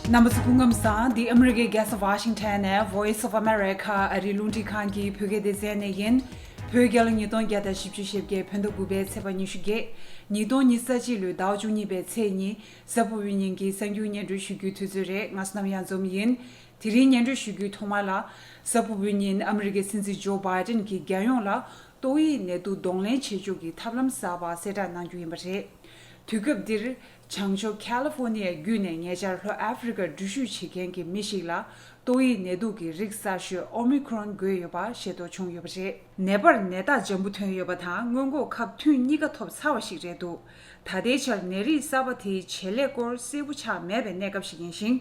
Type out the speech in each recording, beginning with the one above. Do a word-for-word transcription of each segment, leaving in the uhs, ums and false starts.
རྣམ་པ་ཚོ་སྐུ་ཁམས་བཟང་། འདི་ཨ་མི་རི་ཀའི་རྒྱལ་ས་ཝ་ཤིང་ཊོན་ནས་Voice of America ཨ་རིའི་རླུང་འཕྲིན་ཁང་གི་བོད་སྐད་སྡེ་ཚན་ནས་ཡིན། བོད་རྒྱལ་ལོ་ཉིས་སྟོང་བརྒྱ་དང་བཞི་བཅུ་ཞེ་བརྒྱད་བོད་ཟླ་དགུ་པའི་ཚེས་པ་ཉི་ཤུ་བརྒྱད། ཉིས་སྟོང་ཉི་ཤུ་རྩ་གཅིག་ལོའི་ཟླ་བ་བཅུ་གཉིས་པའི་ཚེས་གཉིས་གཟའ་ཕུར་བུའི་ཉིན་གྱི་གསར་འགྱུར་སྙན་སྒྲོན་ཞུ་རྒྱུའི་དུས་ཚོད་རེད། ང་བསོད་ནམས་གཡང་འཛོམས་ཡིན། དེ་རིང་སྙན་སྒྲོན་ཞུ་རྒྱུའི་ཐོག་མ་ལ། གཟའ་ཕུར་བུའི་ཉིན་ཨ་མི་རི་ཀའི་སྲིད་འཛིན་ཇོ་བྷའི་ཏན་གྱིས་རྒྱལ་ཡོངས་ལ་ཏོག་དབྱིབས་ནད་དུག་གདོང་ལེན་བྱེད་ཕྱོགས་ཀྱི་ཐབས་ལམ་གསར་པ་གསལ་བསྒྲགས་གནང་རྒྱུ་ཡིན་པ་རེད། དུས་སྐབས་འདིར། བྱང་ཕྱོགས་ཁ་ལི་ཧྥོར་ནི་ཡ་བརྒྱུད་ནས་ཉེ་ཆར་ལྷོ་ཨ་ཧྥེ་རི་ཀར་འགྲུལ་བཞུད་བྱེད་མཁན་གྱི་མི་ཞིག་ལ་ཏོག་དབྱིབས་ནད་དུག་གི་རིགས་གསར་ཤོས་ཨོ་མི་ཁྲོན་འགོས་ཡོད་པ་ཤེས་རྟོགས་བྱུང་ཡོད་པ་རེད། ནད་པར་ནད་རྟགས་འཇམ་པོ་ཐོན་ཡོད་པ་དང་སྔོན་འགོག་ཁབ་ཐུན་གཉིས་ཀ་ཐོབ་ཚར་བ་ཞིག་རེད་འདུག་ད་ལྟའི་ཆར་ནད་རིགས་གསར་པ་དེའི་བྱེད་ལས་སྐོར་གསལ་པོ་ཆགས་མེད་པའི་གནས་སྐབས་ཤིག་ཡིན་ཞིང་།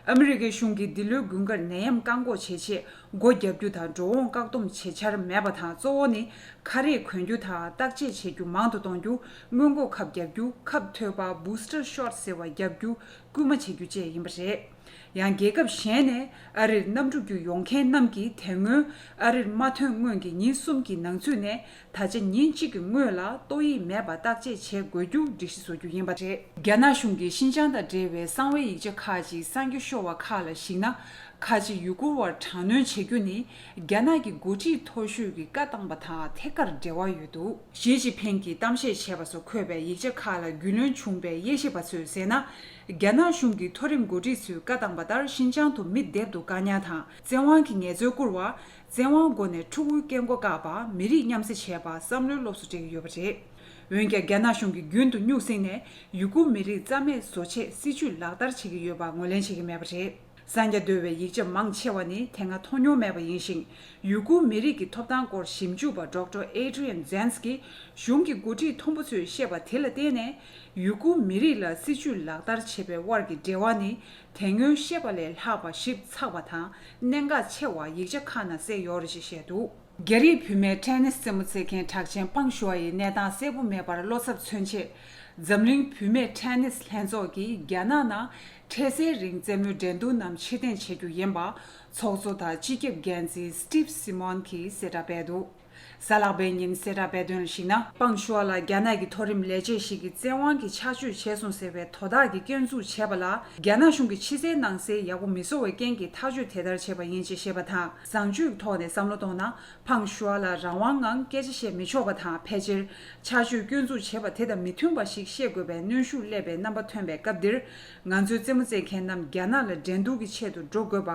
ཨ་མི་རི་ཀའི་གཞུང་གིས་འདི་ལོའི་དགུན་ཁར་ནད་ཡམས་བཀག་འགོག་བྱེད་ཆེད། སྒོ་བརྒྱབ་རྒྱུ་དང་འགྲོ་འོང་བཀག་སྡོམ་བྱེད་འཆར་མེད་པ་དང་གཙོ་བོ་ནི་ཁ་རས་གོན་རྒྱུ་དང་བརྟག་དཔྱད་བྱེད་རྒྱུ་མང་དུ་གཏོང་རྒྱུ། སྔོན་འགོག་ཁབ་བརྒྱབ་རྒྱུ། ཁབ་ཐོལ་པ་Booster Shot ཟེར་བ་བརྒྱབ་རྒྱུ་སྐུལ་མ་བྱེད་རྒྱུ་བཅས་ཡིན་པ་རེད། ཡང་རྒྱལ་ཁབ་གཞན་ནས་ཨ་རིར་གནམ་གྲུ་བརྒྱུད་ཡོང་མཁན་རྣམས་ཀྱིས་དེ་སྔོན་ཨ་རིར་མ་ཐོན་སྔོན་གྱི་ཉིན་གསུམ་གྱི་ནང་ཚུད་ནས་ད་ཆ་ཉིན་གཅིག་གི་སྔོན་ལ་ཏོག་དབྱིབས་མེད་པ་བརྟག་དཔྱད་བྱེད་དགོས་རྒྱུ་སྒྲིག་གཞི་བཟོ་རྒྱུ་ཡིན་པ་རེད། རྒྱ་ནག་གཞུང་གིས་ཤིན་ཅང་དང་འབྲེལ་བའི་གསང་བའི་ཡིག་ཆ་ཁག་ཅིག་གསར་འགྱུར་ཤོར་བ་ཁག་ལ་གཞིགས་ན། ཁ་ཆེ་ཡུ་གུར་བར་དྲག་གནོན་བྱེད་རྒྱུ་ནི་རྒྱ་ནག་གི་འགོ་ཁྲིད་མཐོ་ཤོས་ཀྱིས་བཀའ་བཏང་པ་དང་ཐད་ཀར་འབྲེལ་བ་ཡོད་འདུག་ཞི་ཅིན་ཕིང་གིས་གཏམ་བཤད་བྱས་པ་སོགས་འཁོད་པའི་ཡིག་ཆ་ཁག་ལ་རྒྱུས་ལོན་བྱུང་བའི་དབྱེ་ཞིབ་པ་ཚོས་ཟེར་ན། རྒྱ་ནག་གཞུང་གི་མཐོ་རིམ་འགོ་ཁྲིད་ཚོས་བཀའ་བཏང་པ་ལྟར་ཤིན་ཅང་དུ་མི་སྡེབ་ཏུ་བཀག་ཉར་དང་བཙན་དབང་གི་ངལ་རྩོལ་བསྐུར་བ། བཙན་དབང་སྒོ་ནས་ཕྲུ་གུའི་སྐད་མགོ་བཀག་པ། མི་རིགས་མཉམ་བསྲེ་བྱས་པ། བསམ་བློའི་སློབ་གསོ་སྤྲད་ཀྱི་ཡོད་པ་རེད། འོན་ཀྱང་རྒྱ་ནག་གཞུང་གིས་རྒྱུན་དུ་སྨྱུག་སྲིང་ནས་ཡུ་གུར་མི་རིགས་རྩ་མེད་བཟོ་ཆེད་སྲིད་ཇུས་ལག་བསྟར་བྱེད་ཀྱི་ཡོད་པ་ངོས་ལེན་བྱེད་ཀྱི་མེད་པ་རེད། གསང་རྒྱ་བརྡོལ་བའི་ཡིག་ཆ་མང་ཆེ་བ་ནི་དེ་སྔ་མཐོང་མྱོང་མེད་པ་ཡིན་ཞིང་། ཡུ་གུར་མི་རིགས་ཀྱི་ཐོབ་ཐང་སྐོར་ཞིབ་འཇུག་པ་Doctor Adrian Zenz གྱིས་གཞུང་གི་འགོ་ཁྲིད་མཐོན་པོ་ཚོས་བཤད་པ་དེ་ལ་བརྟེན་ནས། ཡུ་གུར་མི་རིགས་ལ་སྲིད་ཇུས་ལག་བསྟར་བྱེད་པའི་དབར་གྱི་འབྲེལ་བ་ནི་དེ་སྔོན་བཤད་པ་ལས་ལྷག་པ་ཞིབ་ཚགས་པ་དང་གནད་འགག་ཆེ་བ་ཡིག་ཆ་ཁག་ནང་གསལ་ཡོད་རེད་ཅེས་བཤད་འདུག་རྒྱ་རིགས་བུད་མེད་ཊེ་ནིས་རྩེད་མོ་རྩེ་མཁན་གྲགས་ཅན་པང་ཞུ་ཨ་ཡི་གནས་སྟངས་གསལ་པོ་མེད་པར་བློ་འཚབ་མཚོན་ཆེད། འཛམ་གླིང་བུད་མེད་ཊེ་ནིས་ལྷན་ཚོགས་ཀྱིས་རྒྱ་ནག་ནང་འཕྲལ་སེལ་རིང་རྩེད་མོའི་འགྲན་བསྡུར་རྣམས་ཕྱིར་འཐེན་བྱེད་རྒྱུ་ཡིན་པ། ཚོགས་གཙོ་དང་སྤྱི་ཁྱབ་འགན་འཛིན་Steve Simon གྱིས་གསལ་བསྒྲགས་སྤེལ་འདུག་གཟའ་ལྷག་པའི་ཉིན་གསལ་བསྒྲགས་སྤེལ་དོན་ལ་གཞིགས་ན། པང་ཞུ་ཨ་ལ་རྒྱ་ནག་གི་མཐོ་རིམ་ལས་བྱེད་ཞིག་གིས་བཙན་དབང་གིས་ཆགས་སྤྱོད་བྱས་སོང་ཟེར་བའི་དོ་བདག་གིས་སྐྱོན་འཛུགས་བྱས་པ་ལ། རྒྱ་ནག་གཞུང་གིས་ཕྱི་གསལ་ནང་གསལ་ཡག་པོ་མི་བཟོ་བའི་རྐྱེན་གྱིས་ཐག་གཅོད་དེ་ལྟར་བྱས་པ་ཡིན་ཅེས་བཤད་པ་དང་། བཟང་སྤྱོད་ཐོག་ནས་བསམ་བློ་གཏོང་ན། པང་ཞུ་ཨ་ལ་རང་དབང་ངང་སྐད་ཆ་བཤད་མི་ཆོག་པ་དང་། ཕལ་ཆེར་ཆགས་སྤྱོད་སྐྱོན་འཛུགས་བྱས་པ་དེ་དང་མི་མཐུན་པ་ཞིག་བཤད་དགོས་པའི་གནོན་ཤུགས་སླེབས་པའི་རྣམ་པ་ཐོན་པའི་སྐབས་འདིར། ང་ཚོའི་རྩེད་མོ་རྩེ་མཁན་རྣམས་རྒྱ་ནག་ལ་འགྲན་བསྡུར་གྱི་ཆེད་དུ་འགྲོ་དགོས་པ་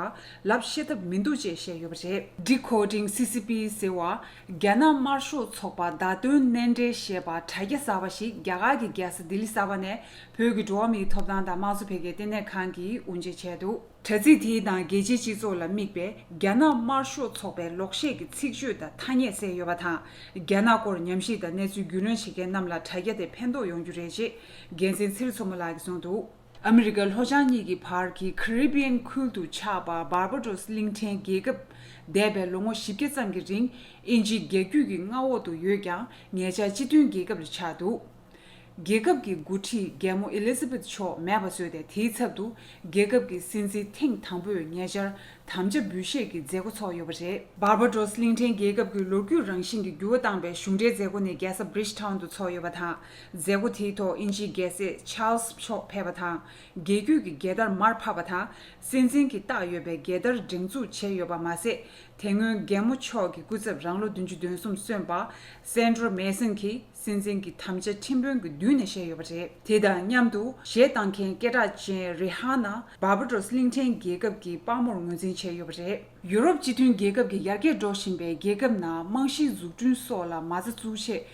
ལབ་ཤེས་ཐབས་མི་འདུག་ཅེས་བཤད་ཡོད་པ་རེད། Decoding C C P ཟེར་བ། རྒྱ་ནག་དམར་ཤོག་ཚོགས་པ་བརྡ་དོན་སྣེ་འདྲེན་ཞེས་པ་དྲ་རྒྱ་གསར་པ་ཞིག་རྒྱ་གར་གྱི་རྒྱལ་ས་ལྡི་ལི་གསར་པ་ནས་བོད་ཀྱི་འགྲོ་བ་མིའི་ཐོབ་ཐང་དང་དམངས་གཙོ་འཕེལ་རྒྱས་ལྟེ་གནས་ཁང་གིས་དབུ་འབྱེད་བྱས་འདུག་དྲ་ཚིགས་དེའི་ནང་རྒྱལ་སྤྱིའི་སྤྱི་ཚོགས་ལ་དམིགས་པའི་རྒྱ་ནག་དམར་ཤོག་ཚོགས་པའི་ལོག་བཤད་ཀྱི་ཚིག་བརྗོད་དང་ཐ་སྙད་གསལ་ཡོད་པ་དང་། རྒྱ་ནག་སྐོར་ཉམས་ཞིབ་དང་གནས་ཚུལ་རྒྱུས་ལོན་བྱེད་མཁན་རྣམས་ལ་དྲ་རྒྱ་དེ་ཕན་ཐོགས་ཡོང་རྒྱུ་རེད་ཅེས་འགན་འཛིན་ཚེ་རིང་མཚོ་མོ་ལགས་ཀྱིས་གསུངས་འདུག་ཨ་མི་རི་ཀ་ལྷོ་བྱང་གཉིས་ཀྱི་བར་གྱི་ཁེ་རི་བི་ཡན་ཁུལ་དུ་ཆགས་པ་Barbados གླིང་ཕྲན་རྒྱལ་ཁབ་འདས་པའི་ལོ་ངོ་བཞི་བརྒྱ་ཙམ་གྱི་རིང་དབྱིན་ཇིའི་རྒྱལ་རྒྱུད་ཀྱི་མངའ་འོག་ཏུ་ཡོད་ཀྱང་ཉེ་ཆར་སྤྱི་མཐུན་རྒྱལ་ཁབ་ལ་ཆགས་འདུག་རྒྱལ་ཁབ་ཀྱི་འགོ་ཁྲིད་རྒྱལ་མོ་ཨེ་ལི་ཛ་བེད་མཆོག་མེད་པ་བཟོས་ཏེ། དེའི་ཚབ་ཏུ་རྒྱལ་ཁབ་ཀྱི་སྲིད་འཛིན་ཐེངས་དང་པོས་ཉེ་ཆར་དམ་བཅའ་འབུལ་བཞེས་ཀྱི་མཛད་སྒོ་ཚོགས་ཡོད་པ་རེད། Barbados གླིང་ཕྲན་རྒྱལ་ཁབ་ཀྱི་ལོ་རྒྱུས་རང་བཞིན་གྱི་འགྱུར་བ་བཏང་པའི་གཞུང་འབྲེལ་མཛད་སྒོ་ནི་རྒྱལ་ས་Bridgetown དུ་ཚོགས་ཡོད་པ་དང་། མཛད་སྒོ་དེའི་ཐོག་དབྱིན་ཇིའི་རྒྱལ་སྲས་Charles མཆོག་ཕེབས་པ་དང་། རྒྱལ་རྒྱུད་ཀྱི་རྒྱལ་དར་མར་ཕབ་པ་དང་། སྲིད་འཛིན་གྱི་རྟགས་ཡོད་པའི་རྒྱལ་དར་སྒྲེང་འཛུགས་བྱས་ཡོད་པ་མ་ཟད། དེ་སྔོན་རྒྱལ་མོ་མཆོག་གི་སྐུ་ཚབ་རང་ལོ་བདུན་ཅུ་དོན་གསུམ་སོན་པ་Sandra Mason གྱིས་སྲིད་འཛིན་གྱི་དམ་བཅའ་ཁྲིམས་དཔོན་གྱི་མདུན་ནས་བཞེས་ཡོད་པ་རེད། དེ་དང་མཉམ་དུ་གཞས་བཏང་མཁན་སྐད་གྲགས་ཅན་Rihanna Barbados གླིང་ཕྲན་རྒྱལ་ཁབ་ཀྱི་དཔའ་མོར་ངོས་འཛིན་བྱས་ཡོད་པ་རེད། ཡུ་རོབ་སྤྱི་མཐུན་རྒྱལ་ཁབ་ཀྱི་ཡར་རྒྱས་འགྲོ་བཞིན་པའི་རྒྱལ་ཁབ་ནང་རྨང་གཞིའི་འཛུགས་སྐྲུན་སོགས་ལ་མ་རྩ་བཙུགས་ཆེད།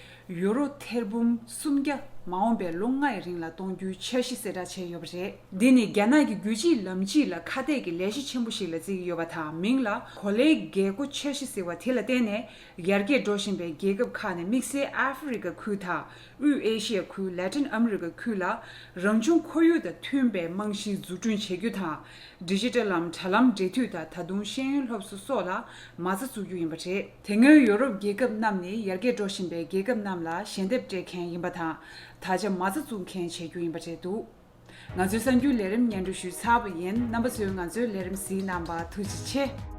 ཡུ་རོ་ཐེར་འབུམ་སུམ་བརྒྱ་མ་འོངས་པའི་ལོ་ལྔའི་རིང་ལ་གཏོང་རྒྱུའི་འཆར་གཞི་གསལ་བསྒྲགས་བྱས་ཡོད་པ་རེད། འདི་ནི་རྒྱ་ནག་གི་རྒྱུད་གཅིག་ལམ་གཅིག་ལ་ཁ་གཏད་ཀྱི་ལས་གཞི་ཆེན་པོ་ཞིག་ལ་བརྩི་གི་ཡོད་པ་དང་། མིང་ལ་གོ་ལའི་རྒྱལ་སྒོ་འཆར་གཞི་ཟེར་བ་དེ་ལ་བརྟེན་ནས། ཡར་རྒྱས་འགྲོ་བཞིན་པའི་རྒྱལ་ཁབ་ཁག་ནས་དམིགས་བསལ་ཨ་ཧྥེ་རི་ཀ་ཁུལ་དང་། དབུས་ཨེ་ཤི་ཡ་ཁུལ། ལ་ཏིན་ཨ་མི་རི་ཀ་ཁུལ་ལ་རང་བྱུང་ཁོར་ཡུག་དང་མཐུན་པའི་རྨང་གཞི་འཛུགས་སྐྲུན་བྱེད་རྒྱུ་དང་། ཌི་ཇི་ཊལ་ལམ་དྲ་ལམ་འབྲེལ་མཐུད་དང་། ད་དུང་ཤེས་ཡོན་སློབ་གསོ་སོགས་ལ་མ་རྩ་བཙུགས་རྒྱུ་ཡིན་པ་རེད། དེ་སྔོན་ཡོ་རོབ་རྒྱལ་ཁབ་རྣམས་ནི་ཡར་རྒྱས་འགྲོ་བཞིན་པའི་རྒྱལ་ཁབ་རྣམས་ལ་ཞལ་འདེབས་སྤྲད་མཁན་ཡིན་པ་དང་། ད་ཆ་མ་རྩ་བཙུགས་མཁན་བྱེད་རྒྱུ་ཡིན་པ་རེད་འདུག་ང་ཚོའི་གསར་འགྱུར་ལས་རིམ་སྙན་སྒྲོན་ཞུས་ཚར་བ་ཡིན། རྣམ་པ་ཚོས་ང་ཚོའི་ལས་རིམ་གཟིགས་གནང་བར་ཐུགས་རྗེ་ཆེ།